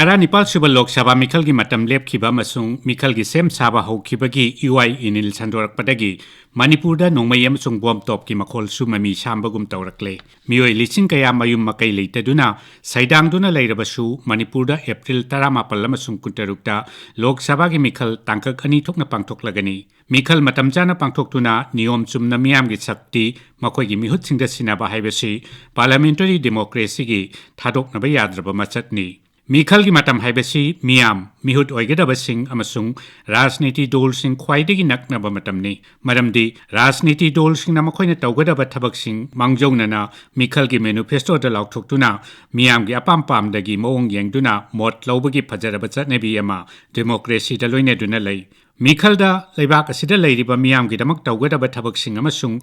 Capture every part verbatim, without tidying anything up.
ꯇꯔꯥꯅꯤꯄꯥꯜ ꯁꯨꯕ ꯂꯣꯛ ꯁꯚꯥ ꯃꯤꯈꯜꯒꯤ ꯃꯇꯝ ꯂꯦꯞꯈꯤꯕ ꯑꯃꯁꯨꯡ ꯃꯤꯈꯜꯒꯤ ꯁꯦꯝ ꯁꯥꯕ ꯍꯧꯈꯤꯕꯒꯤ ꯏꯋꯥꯏ ꯏꯅꯤꯜ ꯁꯟꯗꯣꯔꯛꯄꯗꯒꯤ ꯃꯅꯤꯄꯨꯔꯗ ꯅꯣꯡꯃꯩ ꯑꯃꯁꯨꯡ ꯕꯣꯝ ꯇꯣꯞꯀꯤ ꯃꯈꯣꯜꯁꯨ ꯃꯃꯤ ꯁꯥꯝꯕꯒꯨꯝ ꯇꯧꯔꯛꯂꯦ꯫ ꯃꯤꯑꯣꯏ ꯂꯤꯁꯤꯡ ꯀꯌꯥ ꯃꯌꯨꯝ ꯃꯀꯩ ꯂꯩꯇꯗꯨꯅ ꯁꯩꯗꯥꯡꯗꯨꯅ ꯂꯩꯔꯕꯁꯨ, ꯃꯅꯤꯄꯨꯔꯗ ꯑꯦꯄ꯭ꯔꯤꯜ ꯇꯔꯥꯃꯥꯄꯜ ꯑꯃꯁꯨꯡ ꯀꯨꯟꯇꯔꯨꯛꯇ ꯂꯣꯛ ꯁꯚꯥꯒꯤ ꯃꯤꯈꯜ ꯇꯥꯡꯀꯛ ꯑꯅꯤ ꯊꯣꯛꯅ ꯄꯥꯡꯊꯣꯛꯂꯒꯅꯤ꯫ ꯃꯤꯈꯜ ꯃꯇꯝ ꯆꯥꯅ ꯄꯥꯡꯊꯣꯛꯇꯨꯅ ꯅꯤꯌꯣꯝ ꯆꯨꯝꯅ ꯃꯤꯌꯥꯝꯒꯤ ꯁꯛꯇꯤ ꯃꯈꯣꯏꯒꯤ ꯃꯤꯍꯨꯠꯁꯤꯡꯗ ꯁꯤꯟꯅꯕ ꯍꯥꯏꯕꯁꯤ ꯄꯥꯔꯂꯥꯃꯦꯟꯇꯔꯤ ꯗꯦꯃꯣꯀ꯭ꯔꯦꯁꯤꯒꯤ ꯊꯥꯗꯣꯛꯅꯕ ꯌꯥꯗ꯭ꯔꯕ ꯃꯆꯠꯅꯤ꯫ ꯃꯤꯈꯜꯒꯤ ꯃꯇꯝ ꯍꯥꯏꯕꯁꯤ ꯃꯤꯌꯥꯝ, ꯃꯤꯍꯨꯠ ꯑꯣꯏꯒꯗꯕꯁꯤꯡ ꯑꯃꯁꯨꯡ ꯔꯥꯖꯅꯤꯇꯤ ꯗꯣꯜꯁꯤꯡ ꯈ꯭ꯋꯥꯏꯗꯒꯤ ꯅꯛꯅꯕ ꯃꯇꯝꯅꯤ꯫ ꯃꯔꯝꯗꯤ ꯔꯥꯖꯅꯤꯇꯤ ꯗꯣꯜꯁꯤꯡꯅ ꯃꯈꯣꯏꯅ ꯇꯧꯒꯗꯕ ꯊꯕꯛꯁꯤꯡ ꯃꯥꯡꯖꯧꯅꯅ ꯃꯤꯈꯜꯒꯤ ꯃꯦꯅꯤꯐꯦꯁꯇꯣꯗ ꯂꯥꯎꯊꯣꯛꯇꯨꯅ ꯃꯤꯌꯥꯝꯒꯤ ꯑꯄꯥꯝ ꯄꯥꯝꯗꯒꯤ ꯃꯑꯣꯡ ꯌꯦꯡꯗꯨꯅ ꯃꯣꯠ ꯂꯧꯕꯒꯤ ꯐꯖꯔꯕ ꯆꯠꯅꯕꯤ ꯑꯃ ꯗꯦꯃꯣꯀ꯭ꯔꯦꯁꯤꯗ ꯂꯣꯏꯅꯗꯨꯅ ꯂꯩ꯫ ꯃꯤꯈꯜꯗ ꯂꯩꯕꯥꯛ ꯑꯁꯤꯗ ꯂꯩꯔꯤꯕ ꯃꯤꯌꯥꯝꯒꯤꯗꯃꯛ ꯇꯧꯒꯗꯕ ꯊꯕꯛꯁꯤꯡ ꯑꯃꯁꯨꯡ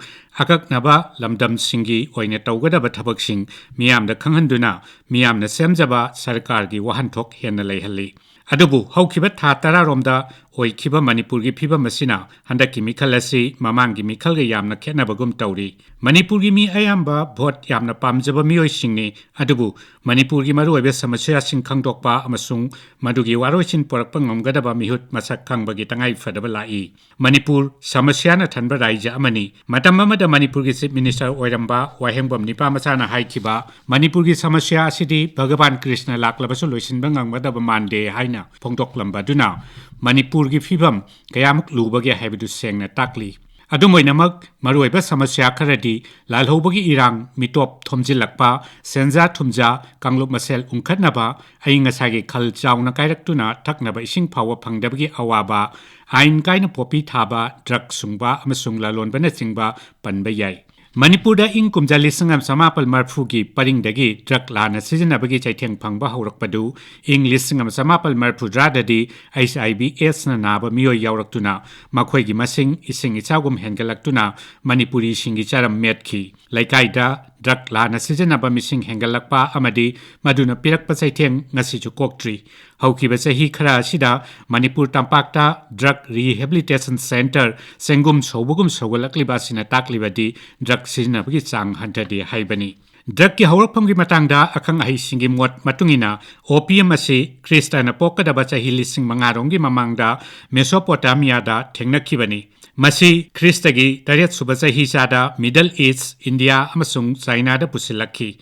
ꯑꯀꯛꯅꯕ ꯂꯝꯗꯝꯁꯤꯡꯒꯤ ꯑꯣꯏꯅ ꯇꯧꯒꯗꯕ ꯊꯕꯛꯁꯤꯡ ꯃꯤꯌꯥꯝꯗ ꯈꯪꯍꯟꯗꯨꯅ ꯃꯤꯌꯥꯝꯅ ꯁꯦꯝꯖꯕ ꯁꯔꯀꯥꯔꯒꯤ ꯋꯥꯍꯟꯊꯣꯛ ꯍꯦꯟꯅ ꯂꯩꯍꯜꯂꯤ꯫ ꯑꯗꯨꯕꯨ ꯍꯧꯈꯤꯕ ꯊꯥ ꯇꯔꯥꯔꯣꯝꯗ ꯑꯣꯏꯈꯤꯕ ꯃꯅꯤꯄꯨꯔꯒꯤ ꯐꯤꯕꯝ ꯑꯁꯤꯅ ꯍꯟꯗꯛꯀꯤ ꯃꯤꯈꯜ ꯑꯁꯤ ꯃꯃꯥꯡꯒꯤ ꯃꯤꯈꯜꯒ ꯌꯥꯝꯅ ꯈꯦꯠꯅꯕꯒꯨꯝ ꯇꯧꯔꯤ꯫ ꯃꯅꯤꯄꯨꯔꯒꯤ ꯃꯤ ꯑꯌꯥꯝꯕ ꯚꯣꯠ ꯌꯥꯝꯅ ꯄꯥꯝꯖꯕ ꯃꯤꯑꯣꯏꯁꯤꯡꯅꯤ, ꯑꯗꯨꯕꯨ ꯃꯅꯤꯄꯨꯔꯒꯤ ꯃꯔꯨꯑꯣꯏꯕ ꯁꯃꯁ꯭ꯌꯥꯁꯤꯡ ꯈꯪꯗꯣꯛꯄ ꯑꯃꯁꯨꯡ ꯃꯗꯨꯒꯤ ꯋꯥꯔꯣꯏꯁꯤꯟ ꯄꯨꯔꯛꯄ ꯉꯝꯒꯗꯕ ꯃꯤꯍꯨꯠ ꯃꯁꯛ ꯈꯪꯕꯒꯤ ꯇꯉꯥꯏ ꯐꯗꯕ ꯂꯥꯛꯏ꯫ ꯃꯅꯤꯄꯨꯔ ꯁꯃꯁ꯭ꯌꯥꯅ ꯊꯟꯕ ꯔꯥꯏꯖ꯭ꯌ ꯑꯃꯅꯤ꯫ ꯃꯇꯝ ꯑꯃꯗ ꯃꯅꯤꯄꯨꯔꯒꯤ ꯆꯤꯐ ꯃꯤꯅꯤꯁꯇꯔ ꯑꯣꯏꯔꯝꯕ ꯋꯥꯍꯦꯡꯕꯝ ꯅꯤꯄꯥꯃꯆꯥꯅ ꯍꯥꯏꯈꯤꯕ, "ꯃꯅꯤꯄꯨꯔꯒꯤ ꯁꯃꯁ꯭ꯌꯥ ꯑꯁꯤꯗꯤ ꯚꯒꯕꯥꯟ ꯀ꯭ꯔꯤꯁꯅ ꯂꯥꯛꯂꯕꯁꯨ ꯂꯣꯏꯁꯤꯟꯕ ꯉꯝꯒꯗꯕ ꯃꯥꯟꯗꯦ" ꯍꯥꯏꯅ ꯐꯣꯡꯗꯣꯛꯂꯝꯕ ꯑꯗꯨꯅ ꯃꯅꯤꯄꯨꯔꯒꯤ ꯐꯤꯕꯝ ꯀꯌꯥꯃꯨꯛ ꯂꯨꯕꯒꯦ ꯍꯥꯏꯕꯗꯨ ꯁꯦꯡꯅ ꯇꯥꯛꯂꯤ꯫ ꯑꯗꯨꯝ ꯑꯣꯏꯅꯃꯛ, ꯃꯔꯨꯑꯣꯏꯕ ꯁꯃꯁ꯭ꯌꯥ ꯈꯔꯗꯤ ꯂꯥꯜꯍꯧꯕꯒꯤ ꯏꯔꯥꯡ, ꯃꯤꯇꯣꯞ ꯊꯣꯝꯖꯤꯜꯂꯛꯄ, ꯁꯦꯟꯖꯥ ꯊꯨꯝꯖꯥ, ꯀꯥꯡꯂꯨꯞ ꯃꯁꯦꯜ ꯎꯪꯈꯠꯅꯕ, ꯑꯏꯪ ꯑꯁꯥꯒꯤ ꯈꯜ ꯆꯥꯎꯅ ꯀꯥꯏꯔꯛꯇꯨꯅ ꯊꯛꯅꯕ ꯏꯁꯤꯡ ꯐꯥꯎꯕ ꯐꯪꯗꯕꯒꯤ ꯑꯋꯥꯕ, ꯑꯥꯏꯟ ꯀꯥꯏꯅ ꯄꯣꯄꯤ ꯊꯥꯕ, ꯗ꯭ꯔꯒ ꯁꯨꯡꯕ ꯑꯃꯁꯨꯡ ꯂꯂꯣꯟꯕꯅꯆꯤꯡꯕ ꯄꯟꯕ ꯌꯥꯏ꯫ ꯃꯅꯤꯄꯨꯔꯗ ꯏꯪ ꯀꯨꯝꯖꯥ ꯂꯤꯁꯤꯡ ꯑꯃ ꯆꯃꯥꯄꯜ ꯃꯔꯤꯐꯨꯒꯤ ꯄꯔꯤꯡꯗꯒꯤ ꯗ꯭ꯔꯒ ꯂꯥꯟꯅ ꯁꯤꯖꯤꯟꯅꯕꯒꯤ ꯆꯩꯊꯦꯡ ꯐꯪꯕ ꯍꯧꯔꯛꯄꯗꯨ ꯏꯪ ꯂꯤꯁꯤꯡ ꯑꯃ ꯆꯃꯥꯄꯜ ꯃꯔꯤꯐꯨꯇꯔꯥꯗꯗꯤ ꯑꯩꯆ ꯑꯥꯏ ꯚꯤ ꯑꯦꯁꯅ ꯅꯥꯕ ꯃꯤꯑꯣꯏ ꯌꯥꯎꯔꯛꯇꯨꯅ ꯃꯈꯣꯏꯒꯤ ꯃꯁꯤꯡ ꯏꯁꯤꯡ ꯏꯆꯥꯎꯒꯨꯝ ꯍꯦꯟꯒꯠꯂꯛꯇꯨꯅ ꯃꯅꯤꯄꯨꯔꯤꯁꯤꯡꯒꯤ ꯆꯔꯝ ꯃꯦꯠꯈꯤ꯫ ꯂꯩꯀꯥꯏꯗ ꯗ꯭ꯔꯒ ꯂꯥꯟꯅ ꯁꯤꯖꯤꯟꯅꯕ ꯃꯤꯁꯤꯡ ꯍꯦꯟꯒꯠꯂꯛꯄ ꯑꯃꯗꯤ ꯃꯗꯨꯅ ꯄꯤꯔꯛꯄ ꯆꯩꯊꯦꯡ ꯉꯁꯤꯁꯨ ꯀꯣꯛꯇ꯭ꯔꯤ꯫ ꯍꯧꯈꯤꯕ ꯆꯍꯤ ꯈꯔ ꯑꯁꯤꯗ ꯃꯅꯤꯄꯨꯔ ꯇꯝꯄꯥꯛꯇ ꯗ꯭ꯔꯒ ꯔꯤꯍꯦꯕꯤꯂꯤꯇꯦꯁꯟ ꯁꯦꯟꯇꯔ ꯆꯦꯡꯒꯨꯝ ꯁꯧꯕꯒꯨꯝ ꯁꯧꯒꯠꯂꯛꯂꯤꯕ ꯑꯁꯤꯅ ꯇꯥꯛꯂꯤꯕꯗꯤ ꯗ꯭ꯔꯒ ꯁꯤꯖꯤꯟꯅꯕꯒꯤ ꯆꯥꯡ ꯍꯟꯊꯗꯦ ꯍꯥꯏꯕꯅꯤ꯫ Drugꯀꯤ ꯍꯧꯔꯛꯐꯝꯒꯤ ꯃꯇꯥꯡꯗ ꯑꯈꯪ ꯑꯍꯩꯁꯤꯡꯒꯤ ꯃꯣꯠ ꯃꯇꯨꯡ ꯏꯟꯅ, opium ꯑꯁꯤ ꯈ꯭ꯔꯤꯁꯇꯅ ꯄꯣꯛꯀꯗꯕ ꯆꯍꯤ ꯂꯤꯁꯤꯡ ꯃꯉꯥ ꯔꯣꯝꯒꯤ ꯃꯃꯥꯡꯗ ꯃꯦꯁꯣꯄꯣꯇꯥꯃꯤꯌꯥꯗ ꯊꯦꯡꯅꯈꯤꯕꯅꯤ꯫ ꯃꯁꯤ ꯈ꯭ꯔꯤꯁꯇꯒꯤ ꯇꯔꯦꯠ ꯁꯨꯕ ꯆꯍꯤꯆꯥꯗ Middle East, ꯏꯟꯗꯤꯌꯥ ꯑꯃꯁꯨꯡ ꯆꯥꯏꯅꯥꯗ ꯄꯨꯁꯤꯜꯂꯛꯈꯤ꯫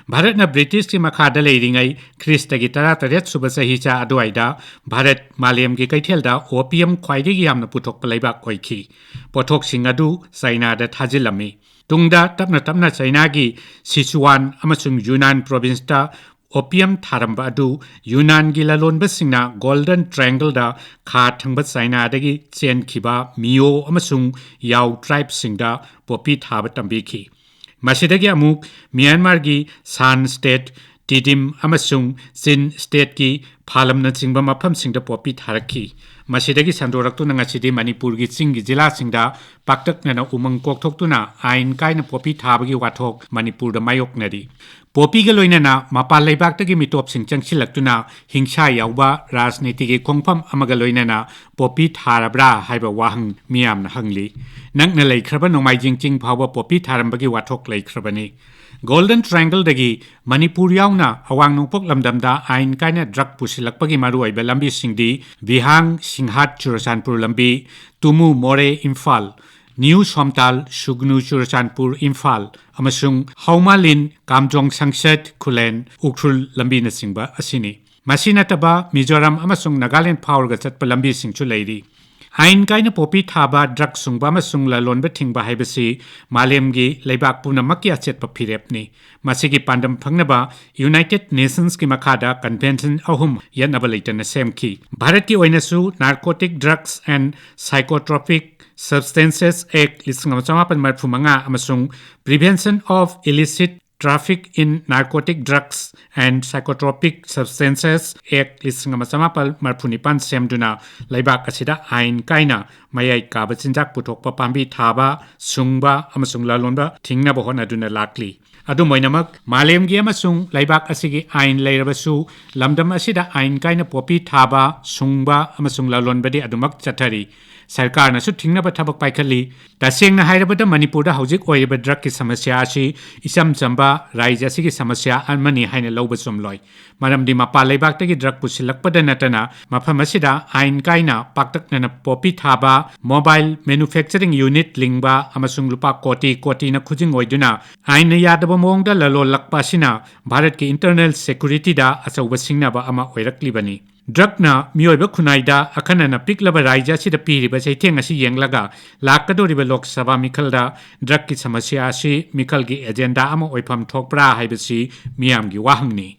ꯚꯥꯔꯠꯅ ꯕ꯭ꯔꯤꯇꯤꯁꯀꯤ ꯃꯈꯥꯗ ꯂꯩꯔꯤꯉꯩ ꯈ꯭ꯔꯤꯁꯇꯒꯤ ꯇꯔꯥꯇꯔꯦꯠ ꯁꯨꯕ ꯆꯍꯤꯆꯥ ꯑꯗꯨꯋꯥꯏꯗ ꯚꯥꯔꯠ ꯃꯥꯂꯦꯝꯒꯤ ꯀꯩꯊꯦꯜꯗ opium ꯈ꯭ꯋꯥꯏꯗꯒꯤ ꯌꯥꯝꯅ ꯄꯨꯊꯣꯛꯄ ꯂꯩꯕꯥꯛ ꯑꯣꯏꯈꯤ꯫ ꯄꯣꯠꯊꯣꯛꯁꯤꯡ ꯑꯗꯨ ꯆꯥꯏꯅꯥꯗ ꯊꯥꯖꯤꯜꯂꯝꯃꯤ꯫ ꯇꯨꯡꯗ ꯇꯞꯅ ꯇꯞꯅ ꯆꯥꯏꯅꯥꯒꯤ ꯁꯤꯆꯨꯋꯥꯟ ꯑꯃꯁꯨꯡ ꯌꯨꯅꯥꯟ provinceꯇ opium ꯊꯥꯔꯝꯕ ꯑꯗꯨ ꯌꯨꯅꯥꯟꯒꯤ ꯂꯂꯣꯟꯕꯁꯤꯡꯅ Golden Triangleꯗ ꯈꯥ ꯊꯪꯕ ꯆꯥꯏꯅꯥꯗꯒꯤ ꯆꯦꯟꯈꯤꯕ ꯃꯤꯌꯣ ꯑꯃꯁꯨꯡ ꯌꯥꯎ tribeꯁꯤꯡꯗ poppy ꯊꯥꯕ ꯇꯝꯕꯤꯈꯤ꯫ ꯃꯁꯤꯗꯒꯤ ꯑꯃꯨꯛ ꯃ꯭ꯌꯥꯟꯃꯥꯔꯒꯤ ꯁꯥꯟ state, ꯇꯤꯗꯤꯝ ꯑꯃꯁꯨꯡ ꯆꯤꯟ stateꯀꯤ ꯐꯥꯂꯝꯅꯆꯤꯡꯕ ꯃꯐꯝꯁꯤꯡꯗ poppy ꯊꯥꯔꯛꯈꯤ꯫ ꯃꯁꯤꯗꯒꯤ ꯁꯟꯗꯣꯔꯛꯇꯨꯅ ꯉꯁꯤꯗꯤ ꯃꯅꯤꯄꯨꯔꯒꯤ ꯆꯤꯡꯒꯤ ꯖꯤꯂꯥꯁꯤꯡꯗ ꯄꯥꯛꯇꯛꯅꯅ ꯎꯃꯪ ꯀꯣꯛꯊꯣꯛꯇꯨꯅ ꯑꯥꯏꯟ ꯀꯥꯏꯅ poppy ꯊꯥꯕꯒꯤ ꯋꯥꯊꯣꯛ ꯃꯅꯤꯄꯨꯔꯗ ꯃꯥꯌꯣꯛꯅꯔꯤ꯫ Poppyꯒ ꯂꯣꯏꯅꯅ ꯃꯄꯥꯟ ꯂꯩꯕꯥꯛꯇꯒꯤ ꯃꯤꯇꯣꯞꯁꯤꯡ ꯆꯪꯁꯤꯜꯂꯛꯇꯨꯅ ꯍꯤꯡꯁꯥ ꯌꯥꯎꯕ ꯔꯥꯖꯅꯤꯇꯤꯒꯤ ꯈꯣꯡꯐꯝ ꯑꯃꯒ ꯂꯣꯏꯅꯅ poppy ꯊꯥꯔꯕ꯭ꯔꯥ ꯍꯥꯏꯕ ꯋꯥꯍꯪ ꯃꯤꯌꯥꯝꯅ ꯍꯪꯂꯤ꯫ ꯅꯛꯅ ꯂꯩꯈ꯭ꯔꯕ ꯅꯣꯡꯃꯥꯏꯖꯤꯡ ꯆꯤꯡ ꯐꯥꯎꯕ poppy ꯊꯥꯔꯝꯕꯒꯤ ꯋꯥꯊꯣꯛ ꯂꯩꯈ꯭ꯔꯕꯅꯤ꯫ Golden Triangleꯗꯒꯤ ꯃꯅꯤꯄꯨꯔ ꯌꯥꯎꯅ ꯑꯋꯥꯡ ꯅꯣꯡꯄꯣꯛ ꯂꯝꯗꯝꯗ ꯑꯥꯏꯟ ꯀꯥꯏꯅ drug ꯄꯨꯁꯤꯜꯂꯛꯄꯒꯤ ꯃꯔꯨꯑꯣꯏꯕ ꯂꯝꯕꯤꯁꯤꯡꯗꯤ ꯕꯤꯍꯥꯡ ꯁꯤꯡꯍꯥꯠ ꯆꯨꯔꯆꯥꯟꯄꯨꯔ ꯂꯝꯕꯤ, ꯇꯨꯃꯨ ꯃꯣꯔꯦ ꯏꯝꯐꯥꯜ, ꯅ꯭ꯌꯨ ꯁꯣꯝꯇꯥꯜ ꯁꯨꯒꯅꯨ ꯆꯨꯔꯆꯥꯟꯄꯨꯔ ꯏꯝꯐꯥꯜ ꯑꯃꯁꯨꯡ ꯍꯧꯃꯥꯂꯤꯟ ꯀꯥꯝꯖꯣꯡ ꯁꯪꯁꯦꯠ ꯈꯨꯂꯦꯟ ꯎꯈ꯭ꯔꯨꯜ ꯂꯝꯕꯤꯅꯆꯤꯡꯕ ꯑꯁꯤꯅꯤ꯫ ꯃꯁꯤ ꯅꯠꯇꯕ ꯃꯤꯖꯣꯔꯥꯝ ꯑꯃꯁꯨꯡ ꯅꯥꯒꯥꯂꯦꯟ ꯐꯥꯎꯔꯒ ꯆꯠꯄ ꯂꯝꯕꯤꯁꯤꯡꯁꯨ ꯂꯩꯔꯤ꯫ ꯑꯥꯏꯟ ꯀꯥꯏꯅ poppy ꯊꯥꯕ, drug ꯁꯨꯡꯕ ꯑꯃꯁꯨꯡ ꯂꯂꯣꯟꯕ ꯊꯤꯡꯕ ꯍꯥꯏꯕꯁꯤ ꯃꯥꯂꯦꯝꯒꯤ ꯂꯩꯕꯥꯛ ꯄꯨꯝꯅꯃꯛꯀꯤ ꯑꯆꯦꯠꯄ ꯐꯤꯔꯦꯞꯅꯤ꯫ ꯃꯁꯤꯒꯤ ꯄꯥꯟꯗꯝ ꯐꯪꯅꯕ United Nationsꯀꯤ ꯃꯈꯥꯗ convention ꯑꯍꯨꯝ ꯌꯦꯠꯅꯕ ꯂꯩꯇꯅ ꯁꯦꯝꯈꯤ꯫ ꯚꯥꯔꯠꯀꯤ ꯑꯣꯏꯅꯁꯨ Narcotic Drugs and Psychotropic Substances Act ꯂꯤꯁꯤꯡ ꯑꯃ ꯆꯃꯥꯄꯟ ꯃꯔꯤꯐꯨ ꯃꯉꯥ ꯑꯃꯁꯨꯡ Prevention of Illicit Traffic in Narcotic Drugs and Psychotropic Substances Act ꯂꯤꯁꯤꯡ ꯑꯃ ꯆꯃꯥꯄꯜ ꯃꯔꯤꯐꯨ ꯅꯤꯄꯥꯟ ꯁꯦꯝꯗꯨꯅ ꯂꯩꯕꯥꯛ ꯑꯁꯤꯗ ꯑꯥꯏꯟ ꯀꯥꯏꯅ ꯃꯌꯥꯏ ꯀꯥꯕ ꯆꯤꯟꯖꯥꯛ ꯄꯨꯊꯣꯛꯄ, ꯄꯥꯝꯕꯤ ꯊꯥꯕ, ꯁꯨꯡꯕ ꯑꯃꯁꯨꯡ ꯂꯂꯣꯟꯕ ꯊꯤꯡꯅꯕ ꯍꯣꯠꯅꯗꯨꯅ ꯂꯥꯛꯂꯤ꯫ ꯑꯗꯨꯝ ꯑꯣꯏꯅꯃꯛ, ꯃꯥꯂꯦꯝꯒꯤ ꯑꯃꯁꯨꯡ ꯂꯩꯕꯥꯛ ꯑꯁꯤꯒꯤ ꯑꯥꯏꯟ ꯂꯩꯔꯕꯁꯨ, ꯂꯝꯗꯝ ꯑꯁꯤꯗ ꯑꯥꯏꯟ ꯀꯥꯏꯅ ꯄꯣꯄꯤ ꯊꯥꯕ, ꯁꯨꯡꯕ ꯑꯃꯁꯨꯡ ꯂꯂꯣꯟꯕꯗꯤ ꯑꯗꯨꯃꯛ ꯆꯠꯊꯔꯤ꯫ ꯁꯔꯀꯥꯔꯅꯁꯨ ꯊꯤꯡꯅꯕ ꯊꯕꯛ ꯄꯥꯏꯈꯠꯂꯤ꯫ ꯇꯁꯦꯡꯅ ꯍꯥꯏꯔꯕꯗ, ꯃꯅꯤꯄꯨꯔꯗ ꯍꯧꯖꯤꯛ ꯑꯣꯏꯔꯤꯕ ꯗ꯭ꯔꯒꯀꯤ ꯁꯃꯁ꯭ꯌꯥ ꯑꯁꯤ ꯏꯆꯝ ꯆꯝꯕ ꯔꯥꯏꯖ꯭ꯌ ꯑꯁꯤꯒꯤ ꯁꯃꯁ꯭ꯌꯥ ꯑꯃꯅꯤ ꯍꯥꯏꯅ ꯂꯧꯕ ꯆꯨꯝꯂꯣꯏ꯫ ꯃꯔꯝꯗꯤ ꯃꯄꯥꯟ ꯂꯩꯕꯥꯛꯇꯒꯤ ꯗ꯭ꯔꯒ ꯄꯨꯁꯤꯜꯂꯛꯄꯗ ꯅꯠꯇꯅ, ꯃꯐꯝ ꯑꯁꯤꯗ ꯑꯥꯏꯟ ꯀꯥꯏꯅ ꯄꯥꯛꯇꯛꯅꯅ ꯄꯣꯄꯤ ꯊꯥꯕ, ꯃꯣꯕꯥꯏꯜ ꯃꯦꯅꯨꯐꯦꯛꯆꯔꯤꯡ ꯌꯨꯅꯤꯠ ꯂꯤꯡꯕ ꯑꯃꯁꯨꯡ ꯂꯨꯄꯥ ꯀꯣꯇꯤ ꯀꯣꯇꯤꯅ ꯈꯨꯖꯤꯡ ꯑꯣꯏꯗꯨꯅ ꯑꯥꯏꯟꯅ ꯌꯥꯗꯕ ꯃꯑꯣꯡꯗ ꯂꯂꯣꯜꯂꯛꯄ ꯑꯁꯤꯅ ꯚꯥꯔꯠꯀꯤ ꯏꯟꯇꯔꯅꯦꯜ ꯁꯦꯀ꯭ꯌꯨꯔꯤꯇꯤꯗ ꯑꯆꯧꯕ ꯁꯤꯡꯅꯕ ꯑꯃ ꯑꯣꯏꯔꯛꯂꯤꯕꯅꯤ꯫ ꯗ꯭ꯔꯒꯅ ꯃꯤꯑꯣꯏꯕ ꯈꯨꯟꯅꯥꯏꯗ, ꯑꯈꯟꯅꯅ ꯄꯤꯛꯂꯕ ꯔꯥꯏꯖ꯭ꯌ ꯑꯁꯤꯗ ꯄꯤꯔꯤꯕ ꯆꯩꯊꯦꯡ ꯑꯁꯤ ꯌꯦꯡꯂꯒ, ꯂꯥꯛꯀꯗꯧꯔꯤꯕ ꯂꯣꯛ ꯁꯚꯥ ꯃꯤꯈꯜꯗ ꯗ꯭ꯔꯒꯀꯤ ꯁꯃꯁ꯭ꯌꯥ ꯑꯁꯤ ꯃꯤꯈꯜꯒꯤ ꯑꯦꯖꯦꯟꯗꯥ ꯑꯃ ꯑꯣꯏꯐꯝ ꯊꯣꯛꯄ꯭ꯔꯥ ꯍꯥꯏꯕꯁꯤ ꯃꯤꯌꯥꯝꯒꯤ ꯋꯥꯍꯪꯅꯤ꯫